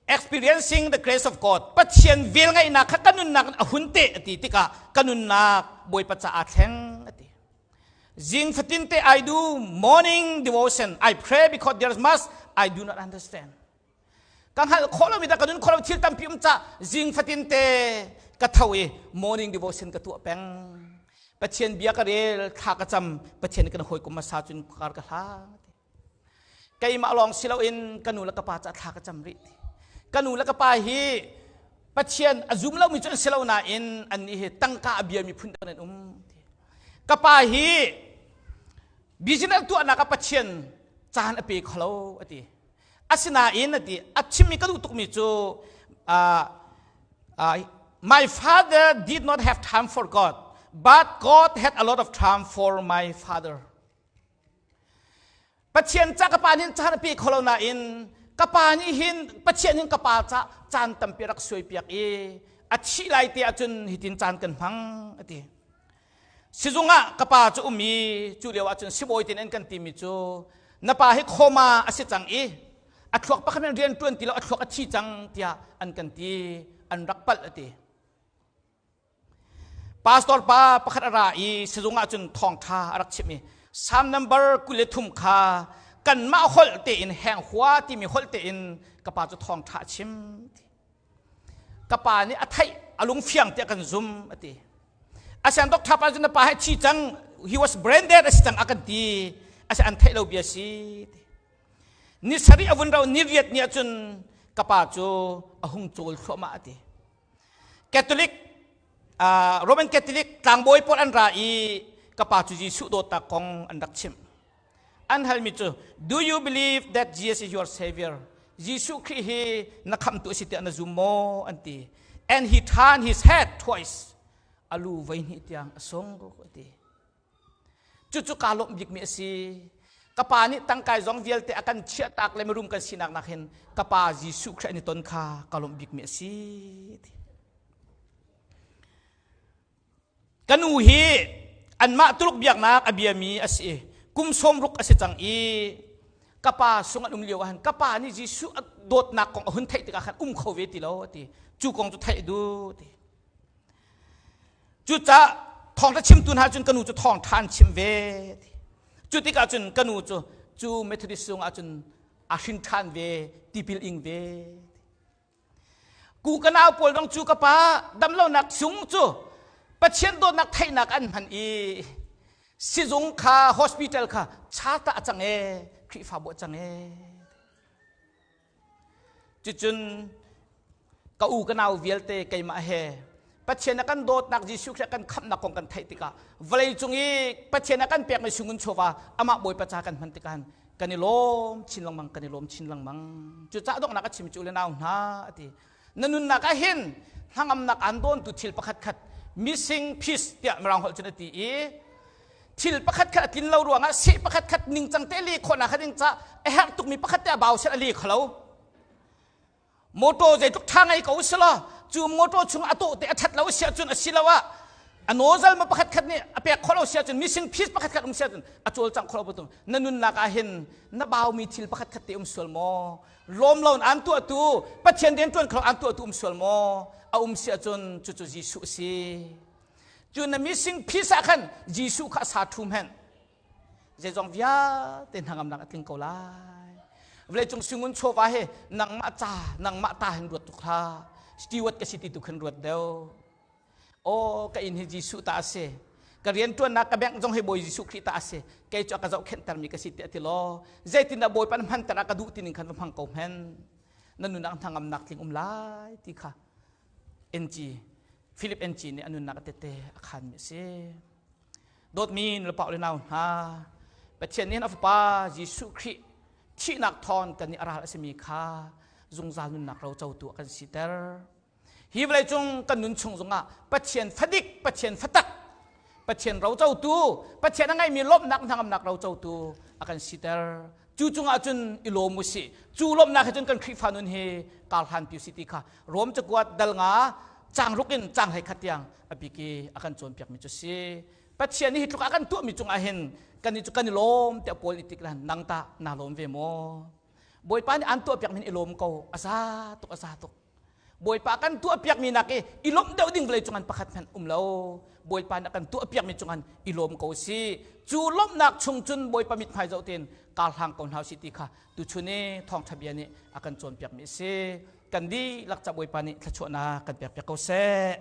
Experiencing the grace of God. Pathian vel ngeihnak kha ka nunnak in a hun te a ti tikah ka nunnak Bawipa caah thleng a ti. Zing fatin te I do morning devotion. I pray because there is much I do not understand. Ka hngalh khawh lomi dah ka nun khawh lo thil tampi um ca zing fatin te ka tho i morning devotion ka tuah peng. Pathian bia ka rel thla ka cam Pathian kan hawikom hmasa cun kar ka hlang. Keimah lawng si loin ka nu le ka pa ca thla ka cam rih. Ka nu le ka pa hi Pathian a zum lomi cu an si lo nain annih hi tangka a biami phun an um. Ka pa hi business tuahnak ah Pathian caan a pe kho lo a ti. Asinain a ti a chimmi ka duh tukmi cu my father did not have time for God but God had a lot of time for my father. Pathian ca ka pa nih caan a pe kho lo nain ka pa nih hin Pathian hin ka pa ca caan tampi rak suai piak i a thih lai te ahcun hitin caan kan hmang a ti. Sizung ah ka pa cu um i cu lio ahcun sibawi tin an kan timi cu na pa hi khoma a si cang i a thluak pakhat in rian ṭuan ti lo a thluak a thi cang tiah an kan ti an rak palh a ti. Pastor pa pakhat a ra i sizung ah cun thawngṭha a rak chimh i Psalm number 23 kha kanmah holh tein heng hua timi holh tein ka pa cu thawngṭha a chim. Ka pa nih a theih a lungfiang tiah kan zum a ti. Asian doctor pa cun na pa he thi cang he was brain dead a si cang a kan ti. Asi an theih lo bia si. Ni sarih a vun rau ni riat ni ahcun ka pa cu a hung cawl thluahmah a ti. Catholic uh, Roman Catholic tlangbawi pawl an ra i ka pa cu Jesuh dawtnak kong an rak chimh. An halmi cu do you believe that Jesus is your savior? Jesuh Khrih hi na khamtu a si tiah na zum maw? an ti. And he turned his head twice. Alu voi hnih tiang a sung a ti. Cucu kaa lawmh bikmi a si. Ka pa nih tangkai zong vialte a kan chiahtak le mirum kan sinak nak hin ka pa Jesuh Khrih an i ton kha ka lawmh bikmi a si. Ka nu hi anmah Tuluk biaknak a biami a si i kum sawmruk a si cang i ka pa sung an um lio ah ka pa nih Jesuh a dawtnak kong a hun theih tikah khan um kho ve ti lo a ti. Cu kong cu theih duh ti. Cucaah thawngṭha chimtu hna cun ka nu cu thawngṭha an chim ve. Cu tikah cun ka nu cu cu Methodist sung ah cun a hrin ṭhan ve, tipil ing ve. Ku ka nau pawl dong cu ka pa damlonak sung cu Pathian dawtnak theihnak an hman i sizung kha hospital kha charter a cang e Khrihfabu a cang e Cucun ka u ka nau vialte keimah he Pathian a kan dawtnak Jesuh Khrih a kan khamhnak kong kan theih tikah vawlei cung i Pathian a kan pekmi sungun chawva amah Bawipa ca kan hman tikah kan i lawm chin lengmang kan i lawm chin lengmang cucaah donghnak a chim cu le nau hna a ti na nunnak ah hin hnangamnak aan dawntu thil pakhat khat missing piece tiah mirang holh cun a ti i thil pakhat khat a tlin lo ruangah seh pakhat khat ningcang te le khawhnak kha ding ca a herh tukmi pakhat te a bau sel a le kholo motor zeitluk tha ngei ko sila cu motor chung a tawh te a that lo sia cun a si lo ah a nozzle ma pakhat khat nih a pek kholo sia cun missing piece pakhat khat um sia cun a cawl cang kholo butum na nunnak ah hin na baumi thil pakhat khat te um sual maw lawm lo an tuah tu pathian rian tuan kho an tuah tu um sual maw a um sia cun cu cu Jesuh si Cu na missing piece ah khan Jesuh kha a sa ṭhum hen. Zeizong vialte hnangamnak a tling ko lai. Vawleicung singun chawva he nangmah ca, nangmah ta hin ruat tuk hlah. Steward ka si ti tu khan ruat deuh. Aw, ka inn hi Jesuh ta a si. Ka rianṭuannak ka bank zong hi Bawi Jesuh Khrih ta a si. Kei cu a ka zohkhenhtermi ka si tiah ti law, zeitindah Bawipa na hmanter ah ka duh ti ning khan va hmang ko hmen. Na nunnak hnangamnak tling um lai ti kha NG Philip NG nih a nunnak a tete a khanmi a si. Dawtmi nulepa le nau hna, Pathian nih a Fapa Jesuh Khrih thihnak thawn kan nih a ral a simi kha zungzal nunnak rocotu a kan siter. Hi vawleicung kan nun chung zongah Pathian fadik, Pathian fatak, Pathian rocotu, Pathian a ngeimi lawmhnak hnangamnak rocotu a kan siter. Cu cungah cun i lawm u sih. Cu lawmhnak he cun kan Khrihfa nun hi kar hlanpi u sih ti kha Rom cakuat dal nga Caang ruk in caang 11 tiang a bik i a kan cawnpiakmi cu si. Pathian nih hi tluk a kan tuahmi cungah hin kan cu kan i lawm tiah Paul nih tik lan nang tah naa lawm ve maw? Bawipa nih an tuahpiakmi hin i lawm ko. A za tuk, a za tuk. Bawipa kan tuahpiakmi nak i i lawmh deuh ding vawlei cungan pakhat hmanh um lo. Bawipa nih a kan tuahpiakmi cungan i lawm ko si. Cu lawmhnak chung cun Bawipa mithmai zoh tein kar hlang ko hna usih ti kha tuchun i thawngṭha bia nih a kan cawnpiakmi a si. Kan dihlak ca Bawipa nih thluachuahnak kan pekpiak ko seh.